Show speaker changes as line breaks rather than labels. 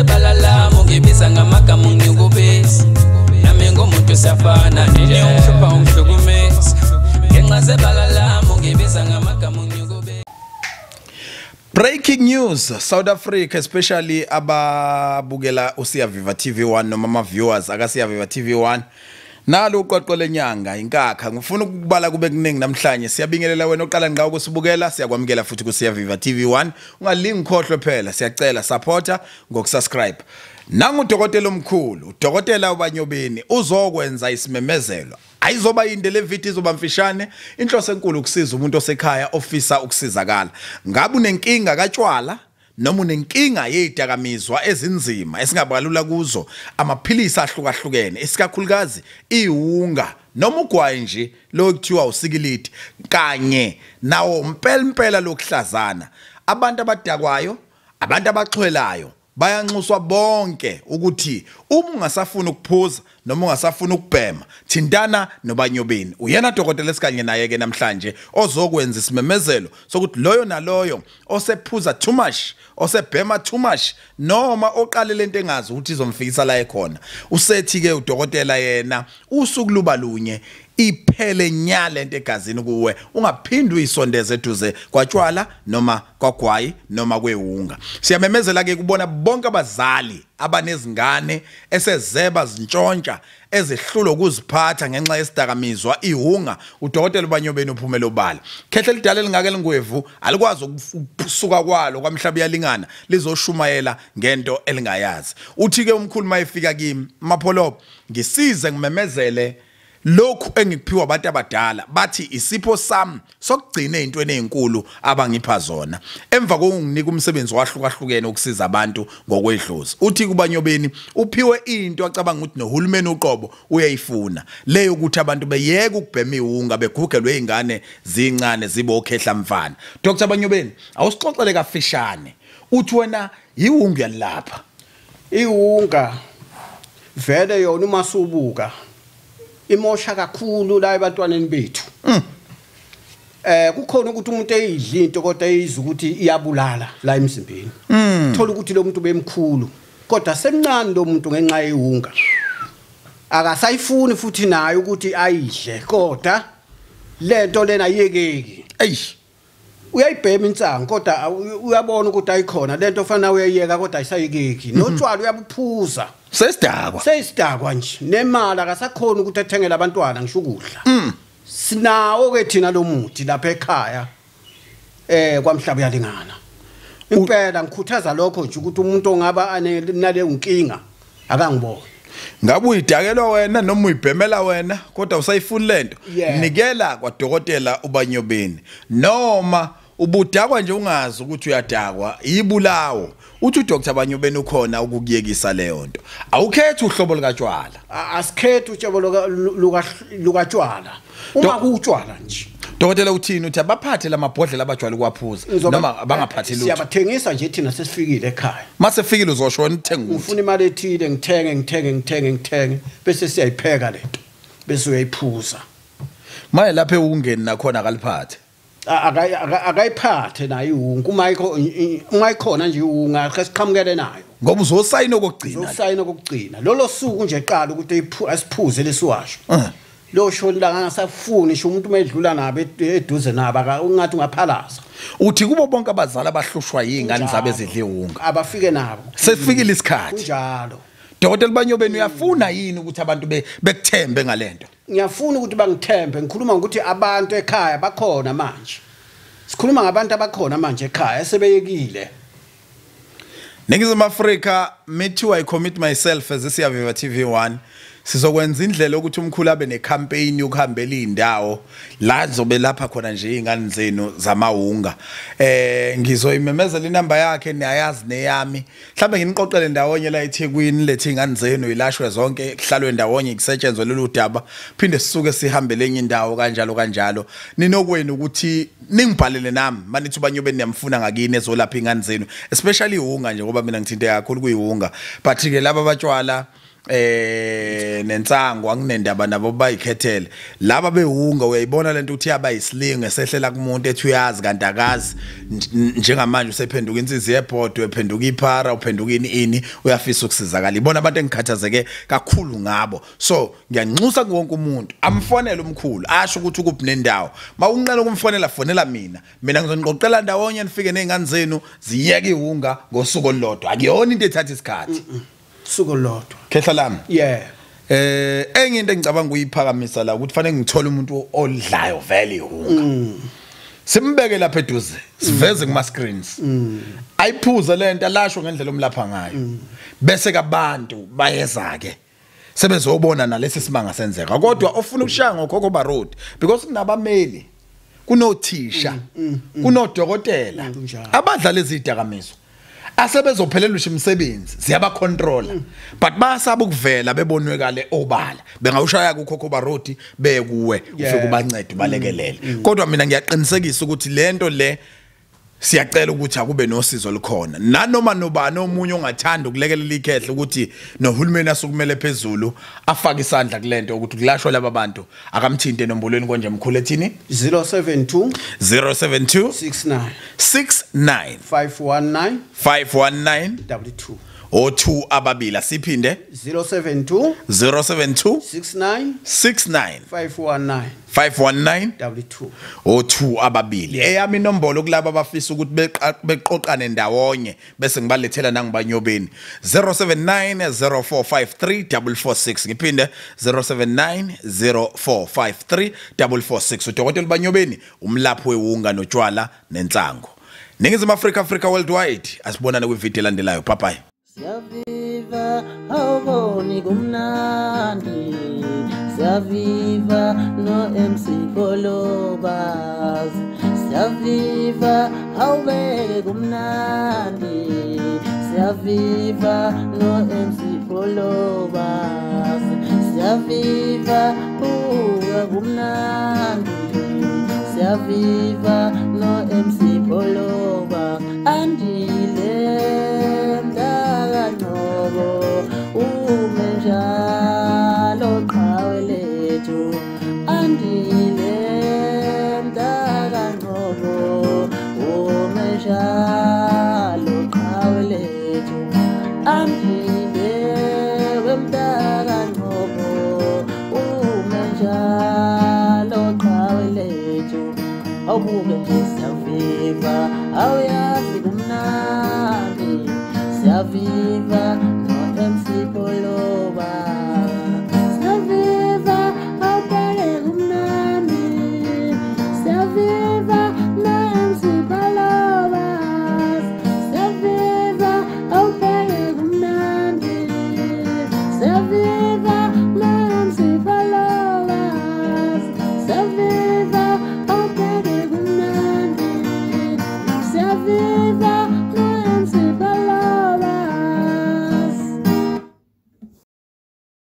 zebalala ungibiza ngamagama ungikubisa nami ngumuntu siyafana nje ungihlupha ungihlukumeza ngenxa zebalala ungibiza ngamagama ungikubisa.
Breaking news, South Africa, especially ababukela uSiyaviva TV1 noma ama viewers akaSiyaviva TV1. Nalo uqoqo lenyanga inkakha ngifuna ukubala kube kuningi namhlanje. Siyabingelela wena oqala ngqa ukusibukela, siyakwamukela futhi kuSiyaviva TV1. Ungalingi ukhohlwe phela, siyacela supporter ngokusubscribe. Nangu udokotela omkhulu, udokotela uBanyobeni uzokwenza isimemezelo. Ayizoba yinde le video, izoba mfishane. Inhloso enkulu ukusiza umuntu osekhaya ofisa ukusizakala. Ngabe unenkinga katshwala noma unenkinga yezidakamizwa ezinzima esingabalula kuzo amaphilisi ahlukahlukene, isikakhulukazi iwunga noma ugwayi nje lo kuthiwa usikilidi kanye nawo mpela mpela lokuhlazana. Abantu abadakwayo, abantu abaxhwelayo bayanxuswa bonke ukuthi uma ungasafuni ukuphuza noma ungasafuni ukubhema, thintana noBanyobeni. Uyena dokotela esikanye naye ke namhlanje ozokwenza isimemezelo sokuthi loyo naloyo osephuza too much, osebhema too much, noma oqale lento engazi ukuthi izomfikisa la ekhona. Usethi ke udokotela yena usuku luba lunye iphele nya lento egazini kuwe, ungaphindi uyisondeze eduze kwatshwala noma kwagwayi noma kwewunga. Siyamemezela ke kubona bonke abazali abanezingane esezeba zintshontsha ezehlulwa ukuziphatha ngenxa yesidakamizwa iwunga. Udokotela uBanyobeni uphumela obala. Khehle lidala elingaka elingwevu alikwazi ukusuka kwalo kwamhlaba uyalingana lizoshumayela ngento elingayazi. Uthi ke umkhulu mayefika kimi, Mapholoba, ngisize ngimemezele lokhu engikuphiwa abantu abadala, bathi isipho sami sokugcina ezintweni ezinkulu abangipha zona emva kokunginika umsebenzi wahlukahlukene ukusiza abantu ngokwedlozi. Uthi kuBanyobeni uphiwe into acabanga ukuthi nohulumeni uqobo uyayifuna, leyo ukuthi abantu beyeke ukubhema iwunga begugelwe izingane zincane zibe okhehla mfana. Dr Banyobeni, awusixoxele kafishane, uthi wena iwunga yalapha?
Iwunga vele yona uma subuka imosha kakhulu la ebantwaneni bethu. Kukhona ukuthi umuntu eyidla into kodwa eyizwa ukuthi iyabulala la emzimbeni. Thola ukuthi lo muntu bemkhulu kodwa semncane lo muntu ngenxa yewunga. Akasayifuni futhi naye ukuthi ayidle kodwa lento lena ayiyekeki.
Eish.
Uyayibhema insangu kodwa uyabona ukuthi ayikhona lento fana uyayiyeka kodwa ayisayikeki. Notshwala uyabuphuza.
Sesidakwa.
Sesidakwa nje. Nemali akasakhona ukuthi athengele abantwana ngisho ukudla. Sinawo ke thina lo muthi lapha ekhaya kwamhlaba uyalingana. Impela ngikhuthaza lokho nje ukuthi umuntu ongaba nale nkinga akangibone.
Ngabe uyidakelwa wena noma uyibhemela wena kodwa usayifuni lento, nikela kwadokotela uBanyobeni. Noma ubudakwa nje ungazi ukuthi uyadakwa, ibulawo. Uthi uDr Banyobeni ukhona ukukuyekisa leyo nto. Awukhethi uhlobo likatshwala.
Asikhethi uhlobo lukatshwala. Uma kuutshwala nje.
Dokotela uthini? Uthi abaphathe lamabhodlela abajwayele ukwaphuza noma abangaphathi lutho?
Siyabathengisa nje thina sesifikile ekhaya.
Mase fikile uzoshona uthenga ukuthi
ufuna imali ethile, ngithenge ngithenge ngithenge ngithenge bese siyayipheka lento bese uyayiphuza.
Maye lapha ewungeni nakhona akaliphathe.
Akayiphathe nayo iwunga uma ikhona nje iwunga siqhamukele nayo.
Ngoba uzosayina okugcina.
Uzosayina okugcina. Lolo suku nje eqala ukuthi asiphuze lesiwasho. Lo shoni la ngasafuni ngisho umuntu mayidlula nabo eduze nabo ungathi ungaphalaza.
Uthi kubo bonke abazali abahlushwa yingane zabo ezidla iwunga
abafike nabo.
Sefikile isikhathi.
Kunjalo.
Dokotela Banyobeni uyafuna yini ukuthi abantu bekuthembe ngalento?
Ngiyafuna ukuthi bangithembe. Ngikhuluma ngokuthi abantu ekhaya bakhona manje. Sikhuluma ngabantu abakhona manje ekhaya esebeyekile.
Ningizimu Afrika, me too, I commit myself as iSiyaviva TV1. Sizokwenza indlela ukuthi umkhulu abe necampaign yokuhambela indawo la zobe lapha khona nje izingane zenu zamawunga. Ngizoyimemezela inamba yakhe, niyayazi neyami. Mhlawumbe nginiqoqele ndawonye la eThekwini, lethe izingane zenu ilashwe zonke, kuhlalwe ndawonye kusetshenzwe lolu daba, phinde sisuke sihambele enye indawo kanjalo kanjalo. Ninokwenu ukuthi ningibhalele nami manithi uBanyobeni niyamfuna ngakini ezolapha izingane zenu, especially iwunga nje ngoba mina ngithinte kakhulu kuyiwunga. But ke laba abatshwala Nensangu anginendaba nabo bayikhethele laba bewunga. Uyayibona lento uthi yaba isilingo esehlela kumuntu ethi uyazi kanti akazi. Njengamanje usephenduka insizi yebhodo, ephenduka iphara, uphenduka ini, uyafisa ukusizakala. Ibona abantu engikhathazeke kakhulu ngabo. So ngiyanxusa kuwonke umuntu amfonele umkhulu asho ukuthi ukuphi nendawo. Mawunqela ukumfonela, fonela mina ngizoniqoqela ndawonye nifike nezingane zenu ziyeke iwunga ngosuku olulodwa. Akuyona into ethatha isikhathi,
suku lodwa.
Khehla lami.
Yeah.
Enye into engicabanga ukuyiphakamisa la ukuthi fanele ngithole umuntu odlayo vele ihunga. Simbeke lapha eduze, siveze kuma screens. Ayiphuze lento alasho ngendlela omlapha ngayo. Bese kabantu bayeza ke sebezobona nalesi simanga senzeka. Kodwa ofuna ukushaya ngokhokho ba road because kunabameli, kunothisha, kunodokotela abadlala izidakamizwa asebezophelelwa imisebenzi, ziyaba controller but bayasaba ukuvela bebonwe kale obala. Bengawushaya kukhokho barodi bekuwe ufike ubancede ubalekelele. Kodwa mina ngiyaqinisekisa ukuthi lento le siyacela ukuthi akube nosizo olukhona, nanoma nobani omunye ongathanda ukulekelela ikhehle ukuthi nohulumeni asukumele phezulu afake isandla kulento ukuthi kulashwe laba bantu, akamthinte enombolweni konje mkhulu ethini
072
072
69
69
519
519
22
o2 ababili. Asiphinde
072
072
69
69
519
519
22
o2 ababili. Eyami inombolo kulabo abafisa ukuthi beqoqane ndawonye bese ngibalethela nangibanyobeni 079 0453 446. Ngiphinde 079 0453 446. Udokotela Banyobeni, umlaphi wewunga notshwala nensangu. Ningizimu Afrika, Africa worldwide. Asibonane kwivideo elandelayo. Bye bye.
Siyaviva awuboni kumnandi, siyaviva no MC Kolobas, siyaviva awubeke kumnandi, siyaviva no MC Kolobas, siyaviva buka kumnandi, siyaviva no MC Kolobas. Andile ume njalo qhawe lethu, andile mntakaNgcobo, ume njalo qhawe lethu, andile wemntakaNgcobo, ume njalo qhawe lethu. Awubuke nje siyaviva, awuyazi kumnandi, siyaviva no MC.